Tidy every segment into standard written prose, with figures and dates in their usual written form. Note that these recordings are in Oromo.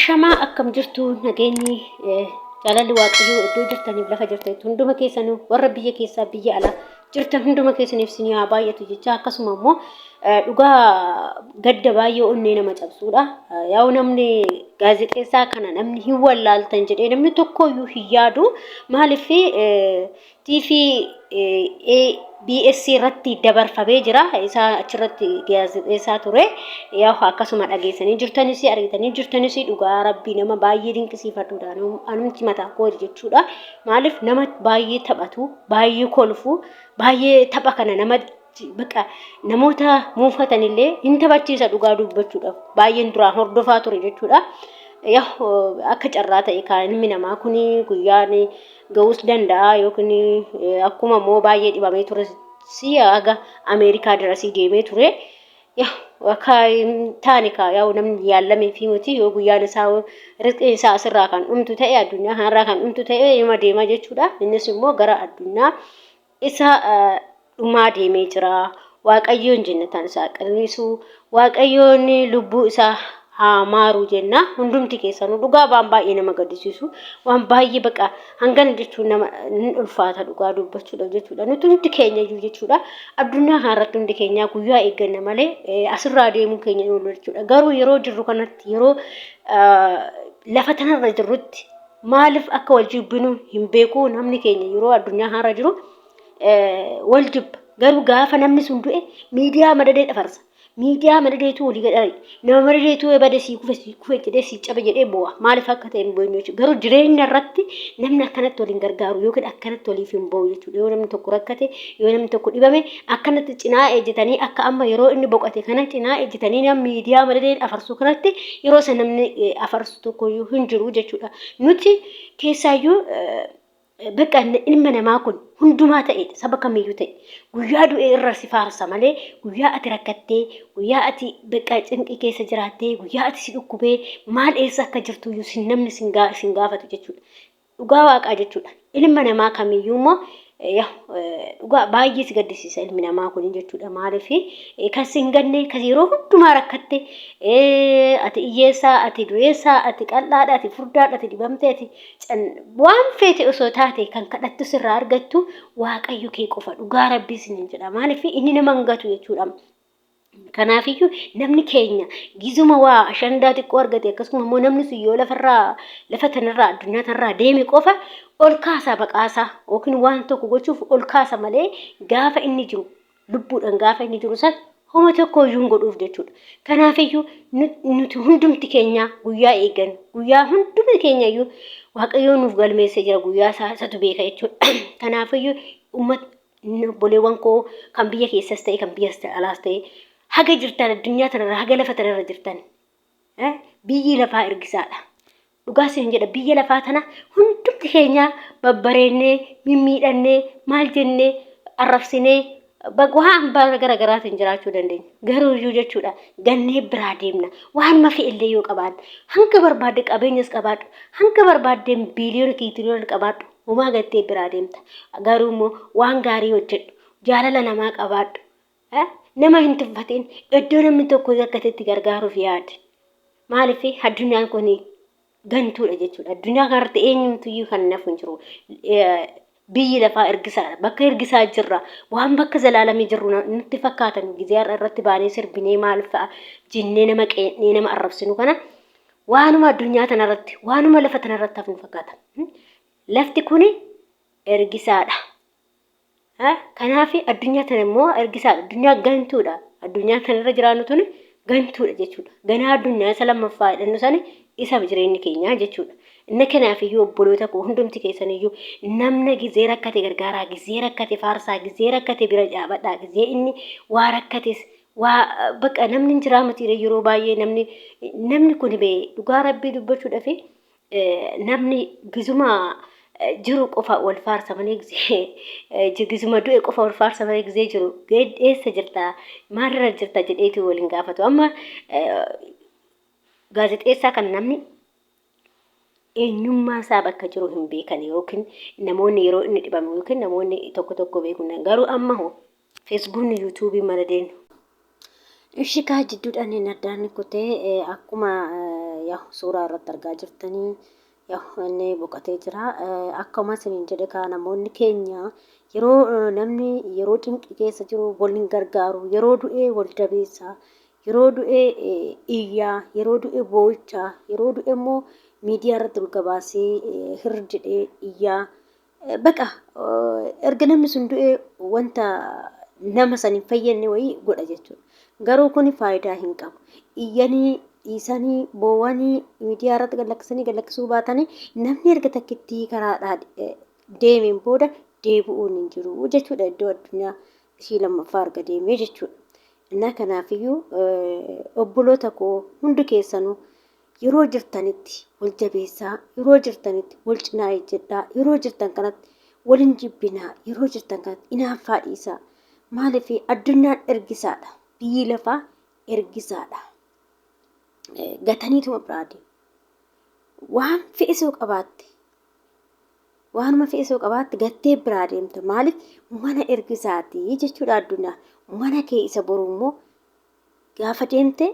Ashamaa akkam jirtu nageenyi jaalalli waaqayyoo iddoo jirtaniif lafa jirtanitti hunduma keessanuu warra biyya keessaa biyya alaa jirtan hunduma keessaniif isinii haa baay'atu jecha akkasuma immoo dhugaa gadda baay'ee onnee nama cabsuudha. Yaa'u namni gaazexeessaa kana namni hin wallaaltan jedhee namni tokkoyyuu hin yaadu maaliif TV ABS irratti dabarfamee jira. Isaa achirratti gaazexeessaa ture. Yaa akkasuma dhageessanii jirtanis argitanii jirtanis dhugaa rabbii nama baay'ee dinqisiifadhuudha. Anumti mataa kooti jechuudha. Maaliif nama baay'ee taphatu, baay'ee kolfu, baay'ee tapha kana nama baqa namoota muufatanillee hin taphachiisa dhugaa dubbachuudhaaf baay'een duraan hordofaa ture jechuudha. Yaa akka carraa ta'e kan ilmi namaa kun guyyaan ga'uus danda'a yookiin akkuma immoo baay'ee dhibamee ture si haga Ameerikaa dirasii deemee ture. Yaa akka hin taane kaa yaa'u namni yaallamee fi miti yoo guyyaan isaa rizqiin isaa asirraa kan dhumtu ta'e addunyaa kanarraa kan dhumtu ta'e ima deema jechuudha. Innis immoo gara addunyaa isa dhumaa deemee jira. Waaqayyoon jennataan isaa qananiisu. Waaqayyoon lubbuu isaa haa maaru jenna. Hundumti keessanuu dhugaa waan baay'ee nama gaddisiisu. Waan baay'ee baqa hangana jechuun nama hin ulfaata dhugaa dubbachuudhaaf jechuudha. Nuti hundi keenya iyyuu jechuudha. Addunyaa kanarratti hundi keenya guyyaa eegganna malee asirraa deemuu keenya hin oolu jechuudha. Garuu yeroo jirru kanatti yeroo lafa tanarra jirrutti maaliif akka wal jibbinu hin beeku namni keenya yeroo addunyaa kanarra jiru wal jibba. Garuu gaafa namni sun du'e miidiyaa madadee dhafarsa. Miidiyaa madadeetu walii gad ari'a. Nama madadeetu bade sii kufe sii kufe jedhee sii cabe jedhee boo'a. Maaliif akka ta'e hin beeknu jechuudha. Garuu jireenya irratti namni akkanatti waliin gargaaru yookiin akkanatti waliif hin ba'u jechuudha. Yoo namni tokko rakkate yoo namni tokko dhibame akkanatti cinaa ejjetanii akka amma yeroo inni boqote kana cinaa ejjetanii nama miidiyaa madadeen afarsu kanatti yeroo san namni afarsu tokkoyyuu hin jiru jechuudha. Nuti keessaayyuu bakka ilma namaa kun hundumaa ta'e saba kamiyyuu ta'e guyyaa du'e irra si faarsa malee guyyaa ati rakkattee guyyaa ati bakka cinqii keessa jiraattee guyyaa ati si dhukkubee maal eessa akka jirtuyyuu sin namni sin gaafatu jechuudha. Dhugaa waaqaa jechuudha. Ilma namaa kamiyyuu immoo dhugaa baay'ee si gaddisiisa ilmi namaa kun jechuudha. Maaliif kan si hin ganne kan yeroo hundumaa rakkatte ati hiyyeessaa ati dureessaa ati qal'aadha ati furdaadha ati dhibamte ati waan feete osoo taate kan kadhattu sirraa argattu waaqayyo kee qofa dhugaa rabbii isiniin jedha. Maaliif inni nama hin gatu jechuudha. Kanaafiyyuu namni keenya gizuma waa ashandaa xiqqoo argate akkasuma immoo namni sun yoo lafarraa lafa tanarraa addunyaa tanarraa deeme qofa ol kaasa baqaasaa yookiin waan tokko gochuuf ol kaasa malee gaafa inni jiru lubbuudhaan gaafa inni jiru san homa tokko iyyuu hin godhuuf jechuudha. Kanaafiyyuu nuti hundumti keenya guyyaa eeggannu guyyaa hundumti keenya iyyuu Waaqayyoo nuuf galmeessee jira guyyaa isaa isatu beeka jechuudha. Kanaafiyyuu uummata Obboleewwan koo kan biyya keessas ta'e kan biyya alaas ta'e haga jirtan addunyaa tanarra haga lafa tanarra jirtan biyyi lafaa ergisaadha. Dhugaa isin jedha biyya lafaa tana hundumti keenya babbareennee mimmiidhannee maal jennee arrabsinee waan bara gara garaatiin jiraachuu dandeenya. Garuu iyyuu jechuudha gannee biraa deemna. Waanuma fe'ellee yoo qabaanne hanga barbaadde qabeenyas qabaadhu hanga barbaadde biiliyoona kiitiliyoona qabaadhu Homaa gattee biraa deemta. Garuu immoo waan gaarii hojjedhu. Jaalala namaa qabaadhu. Nama hin tuffatin. Iddoo namni tokko rakkatetti gargaaruuf yaadi. Maaliif addunyaan kun gantuudha jechuudha. Addunyaa kanarratti eenyumtuyyuu kan nafu hin jiru. Biyyi lafaa ergisaadha. Bakka ergisaa jirra. Waan bakka zalaalamii jirru nutti fakkaatan gizee har'a irratti baanee sirbinee maal fa'a jennee nama qeeqnee nama arrabsinu kana waanuma addunyaa tanarratti waanuma lafa tanarratti hafnu fakkaata. Lafti kuni ergisaadha. Kanaaf addunyaa tana immoo ergisaadha. Addunyaa gantuudha. Addunyaa kanarra jiraannu tuni gantuudha jechuudha. Ganaa addunyaa isa lammaffaa jedhannu sani isa jireenyi keenyaa jechuudha. Inni kanaaf iyyuu obboloota koo hundumti keessan iyyuu namna gizee rakkate gargaaraa, gizee rakkate faarsaa, gizee rakkate bira dhaabadhaa, gizee inni waa rakkates waa bakka namni hin jiraa mitiire yeroo baay'ee namni namni kun bee dhugaa rabbii dubbachuudhaaf namni gizuma jiru qofa wal faarsa malee gizee gizuma du'e qofa wal faarsa malee gizee jiru eessa jirta maalirra jirta jedheetu waliin gaafatu. Amma gaazexeessaa kan namni eenyummaa isaa bakka jiru hin beekan yookiin namoonni yeroo inni dhibamu yookiin namoonni tokko tokko beeku garuu amma hoo feesbuukni yuutuubii mala deemu. Ishi kaa jidduudhaan hin addaan kutee akkuma Yaa suuraa irratti argaa jirtanii yaa inni boqotee jira. Akkuma isiniin jedhe kaa namoonni keenya yeroo namni yeroo cinqii keessa jiru wal hin gargaaru, yeroo du'ee wal jabeessa, yeroo du'ee iyyaa, yeroo du'e boo'ichaa, yeroo du'e immoo miidiyaa irratti ol gabaasee hir jedhee iyyaa. Baqa erga namni sun du'e wanta nama san hin fayyadne wayii godha jechuudha. Garuu kun faayidaa hin qabu. Iyyanii dhiisanii boowanii miidiyaa irratti gad lakkisanii gad lakkisuu baatanii namni erga takkittii karaadhaa deemeen booda deebi'uun hin jiru jechuudha iddoo addunyaa ishii lammaffaa erga deemee jechuudha. Innaa kanaafiyyuu obboloota koo hundi keessanuu Yeroo jirtanitti wal jabeessaa, yeroo jirtanitti wal cinaa ejjedhaa, yeroo jirtan kanatti wal hin jibbinaa, yeroo jirtan kanatti inaaffaa dhiisaa. Maaliif addunyaan ergisaadha. Biyyi lafaa ergisaadha. Gataniituma biraa deemu. Waan fe'es yoo qabaatte, waanuma fe'es yoo qabaatte gattee biraa deemta. Maaliif mana ergisaati jechuudha addunyaan. Mana kee isa boru immoo gaafa deemte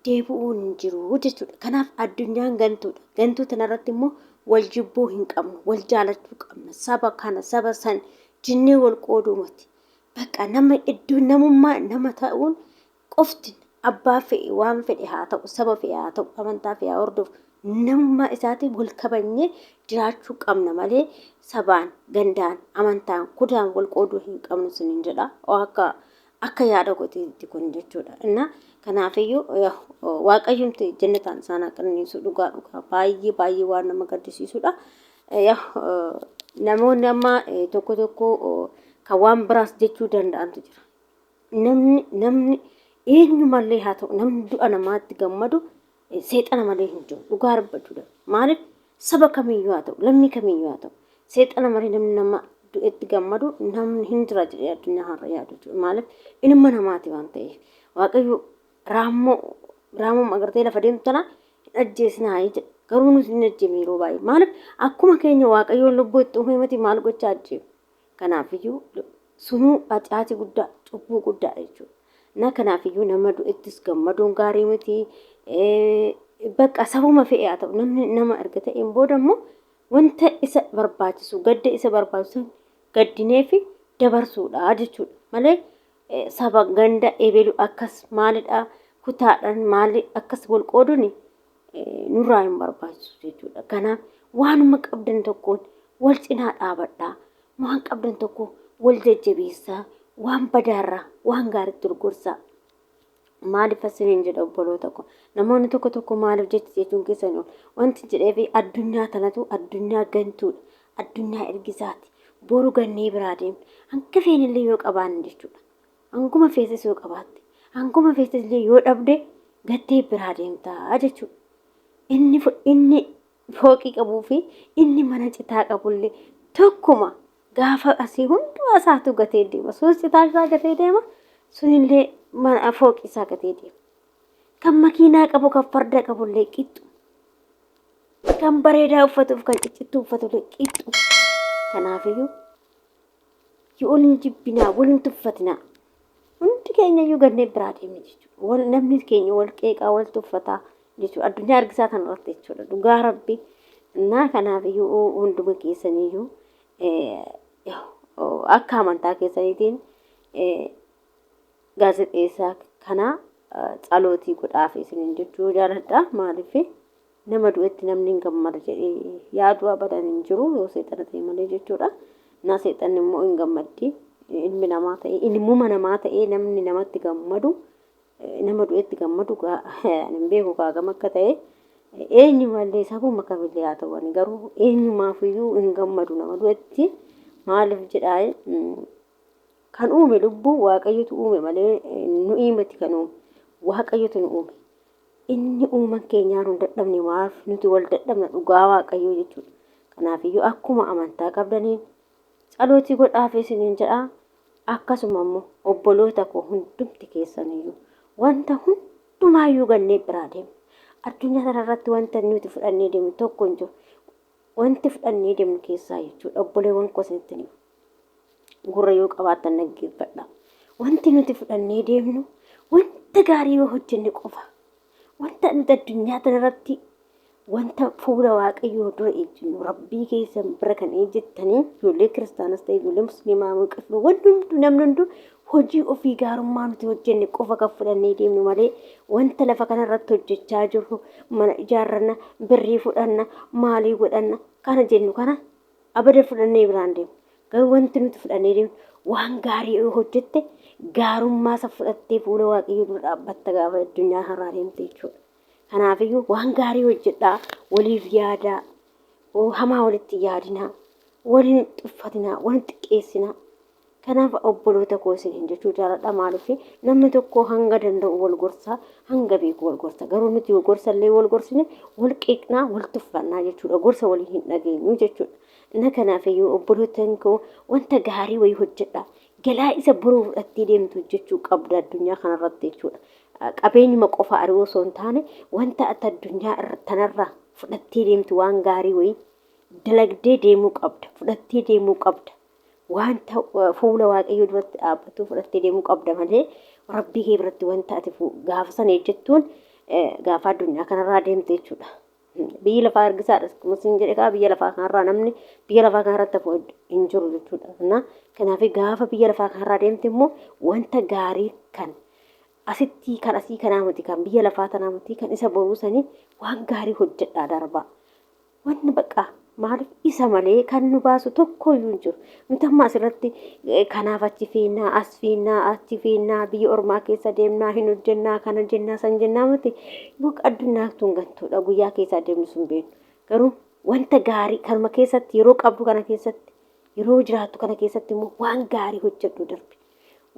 deebi'uun hin jiru jechuudha. Kanaaf addunyaan gantuudha. Gantuu tanarratti immoo wal jibbuu hin qabnu, wal jaalachuu qabna. Saba kana, saba san jennee wal qooduu miti. Bakka nama iddoo namummaa nama ta'uun qofti abbaa fe'e waan fedhe haa ta'u, saba fe'e haa ta'u, amantaa fe'e haa hordofu. Namummaa isaatiin wal kabajnee jiraachuu qabna malee sabaan, gandaan, amantaan, kutaan wal qooduu hin qabnu sinin jedha. Akka Akka yaada kootiitti kun jechuudha. Inna kanaafiyyuu waaqayyumti jannataan isaan haa qananiisu dhugaa dhugaa baay'ee baay'ee waan nama gaddisiisudha. Namoonni amma tokko tokko kan waan biraas jechuu danda'antu jira. Namni namni eenyumallee haa ta'u namni du'a namaatti gammadu seexana malee hin jiru dhugaa dubbachuudha. Maaliif saba kamiyyuu haa ta'u lammii kamiyyuu haa ta'u seexana malee namni nama du'etti gammadu namni hin jira jedhee addunyaa har'a yaadu jechuudha. Maaliif ilma namaati waan ta'eef waaqayyo raammoo raammoo agartee lafa deemtu tana hin ajjeesinaa jedha. Garuu nuti hin ajjeefne yeroo baay'ee. Maaliif akkuma keenya waaqayyoon lubbuu itti uume miti maal gochaa ajjeefne. Kanaafiyyuu sunuu haxiyaatii guddaa cubbuu guddaadha jechuudha. Na kanaafiyyuu nama du'ettis gammaduun gaarii miti. Bakka sabuma fe'e haa ta'u namni nama erga ta'een booda immoo wanta isa barbaachisu gadda isa barbaachisu gaddinee fi dabarsuudha jechuudha. Malee saba ganda ebelu akkas maalidha kutaadhaan maali akkas wal qooduun nurraa hin barbaachisu jechuudha. Kanaaf waanuma qabdan tokkoon wal cinaa dhaabadhaa. Waan qabdan tokko wal jajjabeessaa. Waan badaarraa waan gaariitti wal gorsaa. Maaliif isiniin jedha obboloota koo. Namoonni tokko tokko maaliif jechi jechuun keessan hin oolu. Wanti jedheef addunyaa tanatu addunyaa gantuudha. Addunyaa ergisaati. Boru gannee biraa deemna. Hanga feenillee yoo qabaanne jechuudha. Hanguma feetes yoo qabaatte, hanguma feetes illee yoo dhabde gattee biraa deemta jechuudha. Inni inni fooqii qabuu fi inni mana citaa qabullee tokkuma gaafa asii hundumaa isaatu gatee deema. Sunis citaa isaa gatee deema, sunillee mana fooqii isaa gatee deema. Kan makiinaa qabu kan farda qabullee qixxu. Kan bareedaa uffatuuf kan ciccittuu uffatullee qixxu. Kanaafiyyuu Yoo wal hin jibbinaa, wal hin tuffatinaa. Hundi keenya iyyuu gannee biraa deemne jechuudha. Wal namni keenya wal qeeqaa, wal tuffataa jechuudha. Addunyaa argisaa kana irratti jechuudha. Dhugaa rabbi. Innaa kanaaf iyyuu hunduma keessaniyyuu akka amantaa keessaniitiin gaazexeessaa kana tsalootii godhaaf isiniin jechuu jaaladha. Maaliif Nama du'etti namni hin gammada jedhee yaadu abadan hin jiru yoo seexana ta'e malee jechuudha. Na seexanni immoo hin gammaddi. Ilmi namaa ta'e ilmuma namaa ta'ee namni namatti gammadu nama du'etti gammadu ani hin beeku kaagam akka ta'e eenyumallee sabuma kamillee haa ta'u ani garuu eenyumaafiyyuu hin gammadu nama du'etti maaliif jedhaa kan uume lubbuu waaqayyotu uume malee nu'ii miti kan uume waaqayyotu nu uume. Inni uuman keenyaa nu dadhabne maaf nuti wal dadhabna dhugaa waaqayyoo jechuudha. Kanaafiyyuu akkuma amantaa qabdaniin tsalootii godhaaf isiniin jedha. Akkasuma immoo obboloota koo hundumti keessaniyyuu wanta hundumaayyuu gannee biraa deemna. Addunyaa kanarratti wanta nuti fudhannee deemnu tokko hin jiru. Wanti fudhannee deemnu keessaa jechuudha obboleewwan koo isinitti hima. Gurra yoo qabaattan dhaggeeffadha. Wanti nuti fudhannee deemnu wanta gaarii yoo hojjenne qofa. Wanta nuti addunyaa tanarratti wanta fuula Waaqayyoo dura ejjennu Rabbii keessan bira kan ejjettanii ijoollee kiristaanas ta'e ijoollee musliimaa waaqeffatu wanti hunduu namni hunduu hojii ofii gaarummaa nuti hojjenne qofa kan fudhannee deemnu malee wanta lafa kanarratti hojjechaa jirru mana ijaarranna birrii fudhanna maalii godhanna kana jennu kana abada fudhannee biraan deemnu. Garuu wanti nuti fudhannee deemnu waan gaarii yoo hojjette gaarummaa isa fudhattee fuula Waaqayyoo dura dhaabbatta gaafa addunyaa har'aa deemte jechuudha. Kanaafiyyuu waan gaarii hojjedhaa, waliif yaadaa, hamaa walitti yaadinaa, waliin tuffatinaa, wal xiqqeessinaa. Kanaaf obboloota koo isiniin jechuu jaaladha. Maaliif namni tokko hanga danda'u wal gorsa, hanga beeku wal gorsa. Garuu nuti gorsa illee wal gorsine wal qeeqnaa, wal tuffannaa jechuudha. Gorsa walii hin dhageenyu jechuudha. Na kanaafiyyuu obbolootan koo wanta gaarii wayii hojjedha. Galaa isa boruu fudhattee deemtu hojjechuu qabda addunyaa kanarratti jechuudha. Qabeenyuma qofa ari'uu osoo hin taane wanta ati addunyaa tanarra fudhattee deemtu waan gaarii wayii dalagdee deemuu qabda. Fudhattee deemuu qabda. Wanta fuula Waaqayyoo duratti dhaabbattu fudhattee deemuu qabda malee Rabbii kee biratti wanta ati gaafa sana ejjettuun gaafa addunyaa kanarraa deemte jechuudha. Biyyi lafaa ergisaadha. Akkuma isin jedhe kaa biyya lafaa kanarraa namni biyya lafaa kanarratti hafu hin jiru jechuudha. Kanaaf gaafa biyya lafaa kanarraa deemte immoo wanta gaarii kan asitti kan asii kanaa miti kan biyya lafaa tanaa miti kan isa boruu sanii waan gaarii hojjedhaa darbaa. Wanni baqa maaliif isa malee kan nu baasu tokkoyyuu hin jiru. Nuti amma asirratti kanaaf achi fiinnaa as fiinnaa achi fiinnaa biyya ormaa keessa deemnaa hin hojjennaa kana jennaa san jennaa miti. Boqa addunyaa tun gantuudha guyyaa keessaa deemnu sun beeknu. Garuu wanta gaarii kanuma keessatti yeroo qabdu kana keessatti yeroo jiraattu kana keessatti immoo waan gaarii hojjedhu darbi.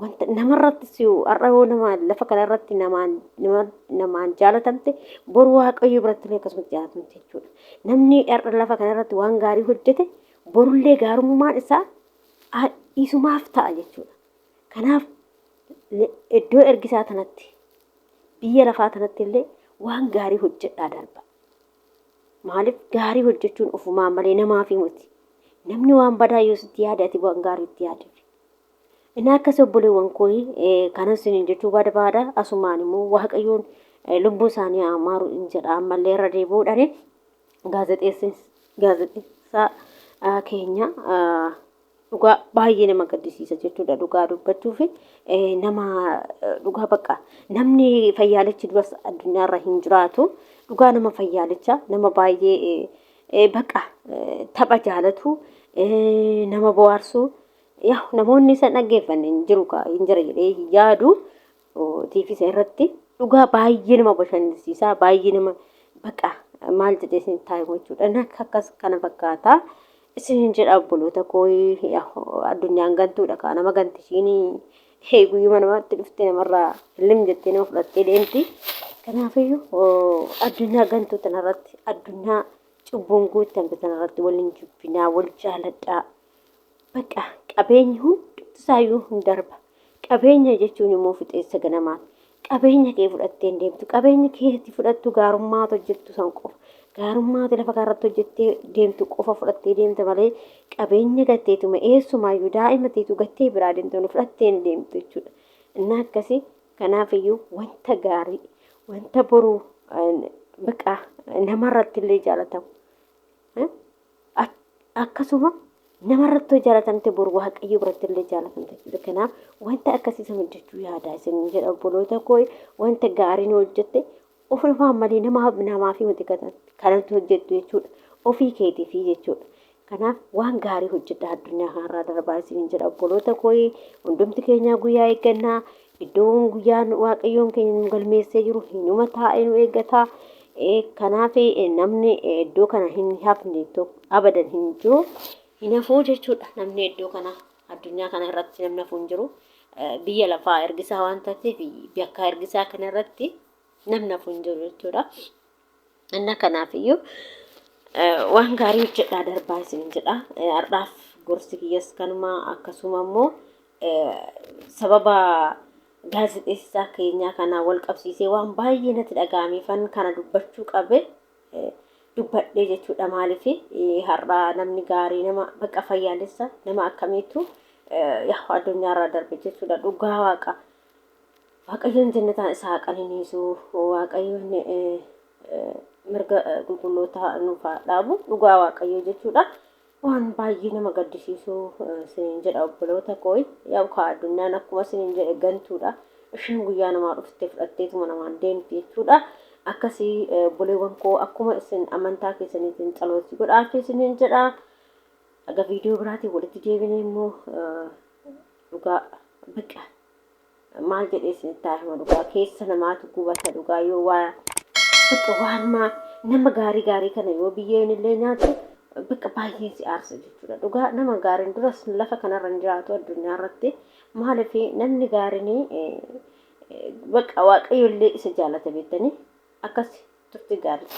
Wanta namarratti si har'a yoo nama lafa kanarratti namaan nama namaan jaalatamte boru Waaqayyo biratti illee akkasumatti jaalatamte jechuudha. Namni har'a lafa kanarratti waan gaarii hojjete borullee gaarummaan isaa isumaaf ta'a jechuudha. Kanaaf iddoo ergisaa tanatti biyya lafaa tanatti illee waan gaarii hojjedhaa darba. Maaliif gaarii hojjechuun ofumaa malee namaaf miti. Namni waan badaa yoo sitti yaade ati waan gaarii itti yaadif. Inni akkas obboleewwan koo kanan isiniin jechuu barbaada. Asumaan immoo Waaqayyoon lubbuu isaanii haa maaru hin jedha. Ammallee irra deebi'uudhaan gaazexeessaa keenya dhugaa baay'ee nama gaddisiisa jechuudha. Dhugaa dubbachuuf nama dhugaa bakka namni fayyaalichi duras addunyaarra hin jiraatu. Dhugaa nama fayyaalicha nama baay'ee bakka tapha jaalatu nama bohaarsu. Yaa namoonni isa dhaggeeffanne hin jiru kaa hin jira jedhee hin yaadu TV isa irratti dhugaa baay'ee nama bashannansiisa baay'ee nama baqa maal jedhee isin taa'e jechuudha na akkas kana fakkaata isin jedha obboloota koo addunyaan gantuudha kaa nama ganti ishiin guyyuma namatti dhufte namarraa lim jettee nama fudhattee deemti kanaafiyyuu addunyaa gantuu tanarratti addunyaa cubbuun guutamte tanarratti waliin jibbinaa wal jaaladhaa. Baqa qabeenyi hundumti isaayyuu hin darba. Qabeenya jechuun immoo fixeensa ganamaati. Qabeenya kee fudhattee hin deemtu. Qabeenya keetti fudhattu gaarummaatu hojjettu san qofa. Gaarummaatu lafa kanarratti hojjettee deemtu qofa fudhattee deemta malee qabeenya gatteetuma eessumaayyuu daa'ima teetu gattee biraa deemtu malee fudhattee hin deemtu jechuudha. Inni akkasii kanaafiyyuu wanta gaarii wanta boruu baqa namarratti illee jaalatamu. Akkasuma namarratti yoo jaalatamte boru Waaqayyo biratti illee jaalatamte jechuudha. Kanaaf wanta akkasii san hojjechuu yaadaa isin jedha obboloota koo wanta gaarii nu hojjette ofumaan malee namaaf namaaf miti kanatti hojjettu jechuudha. Ofii keetiifi jechuudha. Kanaaf waan gaarii hojjedha addunyaa kanarraa darbaa isin jedha obboloota koo hundumti keenya guyyaa eeggannaa iddoon guyyaan Waaqayyoon keenya nu galmeessee jiru hinuma taa'ee nu eeggata. Kanaaf namni iddoo kana hin hafne abadan hin jiru. Hin hafuu jechuudha namni iddoo kana addunyaa kana irratti namni hafuu hin jiru. Biyya lafaa ergisaa waan taateef bakka ergisaa kana irratti namni hafuu hin jiru jechuudha. Inna kanaaf iyyuu waan gaarii hojjedhaa darbaa isin jedha. Har'aaf gorsi kiyyas kanuma akkasuma immoo sababa gaazexeessaa keenyaa kanaa wal qabsiisee waan baay'ee natti dhaga'ameefan kana dubbachuu qabe dubbadhee jechuudha. Maaliif har'a namni gaarii nama bakka fayyaalessa nama akkamiitu addunyaarraa darbe jechuudha. Dhugaa waaqa. Waaqayyoon jannataan isaa haa qananiisu. Waaqayyoon mirga qulqullootaa nuuf haa dhaabu. Dhugaa Waaqayyoo jechuudha. Waan baay'ee nama gaddisiisu isiniin jedha obboloota koo. Yaa kaa addunyaan akkuma isiniin jedhe gantuudha. Isheen guyyaa namaa dhuftee fudhatteetuma namaan deemti jechuudha. Akkasii obboleewwan koo akkuma isin amantaa keessaniitiin tsalooti godhaafi isiniin jedha. Aga viidiyoo biraatiin walitti deebinee immoo dhugaa baqa maal jedhee isinitti haa himu dhugaa keessa namaatu gubata dhugaa yoo waa bakka waanuma nama gaarii gaarii kana yoo biyyeen illee nyaatu bakka baay'ee si aarsa jechuudha dhugaa nama gaariin duras lafa kanarra hin jiraatu addunyaa irratti maaliif namni gaariin bakka waaqayyo illee isa jaalata beektanii akkas turte gaarii.